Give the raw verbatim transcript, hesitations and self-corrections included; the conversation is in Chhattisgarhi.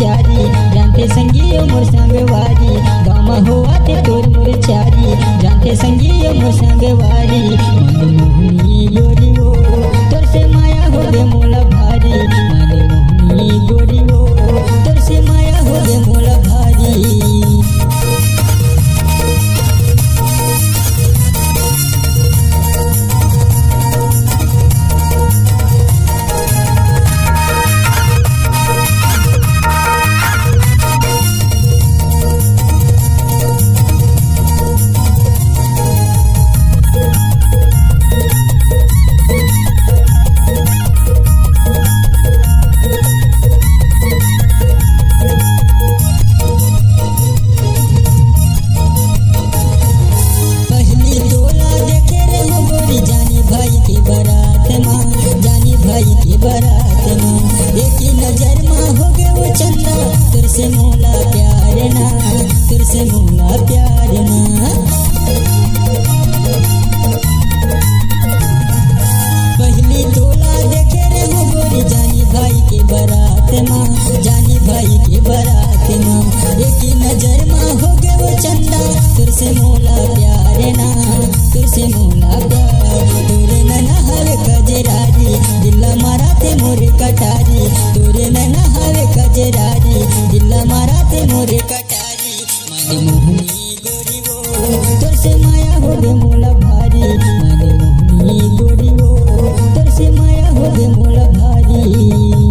जानथे संगी ओ मोर संगवारी, गाँव म होवत हे तोर मोर चारी। जानथे संगी ओ मोर संगवारी, मन मोहनी गोरी वो, तोर से माया होगे मोला भारी। मन मोहनी गोरी वो, तोर से माया होगे मोला भारी। पहली तोला देखे रहे हो गोरी, जानी भाई के बारात मा, जानी भाई के बारात मा। एक ही नजर मा होगे वो चंदा, तोर से मोला प्यार ना, तोर से मोला प्यार ना। पहली तोला देखे रहे हो गोरी, जानी भाई के बारात मा, जानी भाई के बारात मा। एक ही नजर मा होगे वो चंदा, तोर से मोला प्यार ना, तोर से मोला प्यार। तोर नैना हवे कजरारी, दिल मारथे मोर कटारी। तोर नैना हवे कजरारी, दिल मारथे मोर कटारी। मन मोहनी गोरी वो, तोर से माया होगे मोला भारी। मन मोहनी गोरी वो, तोर से माया होगे मोला भारी।